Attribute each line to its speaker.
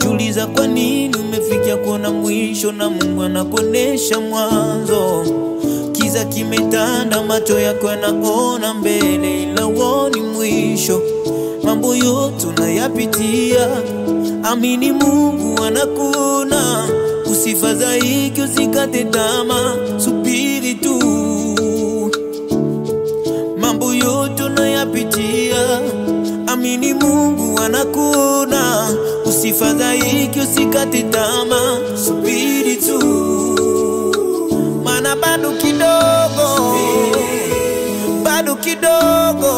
Speaker 1: Unajiuliza kwa nini umefikia kuona mwisho na Mungu anakuonesha mwanzo. Kiza kimetanda, macho yako yanaona mbele ila huoni mwisho. Mambo yote unayapitia, amini Mungu anakuona. Usifadhaike, usikate tamaa, subiri tu. Mambo yote unayapitia, amini Mungu anakuona. Usifadhaike, usikate tamaa, subiri tu. Maana bado kidogo, bado kidogo.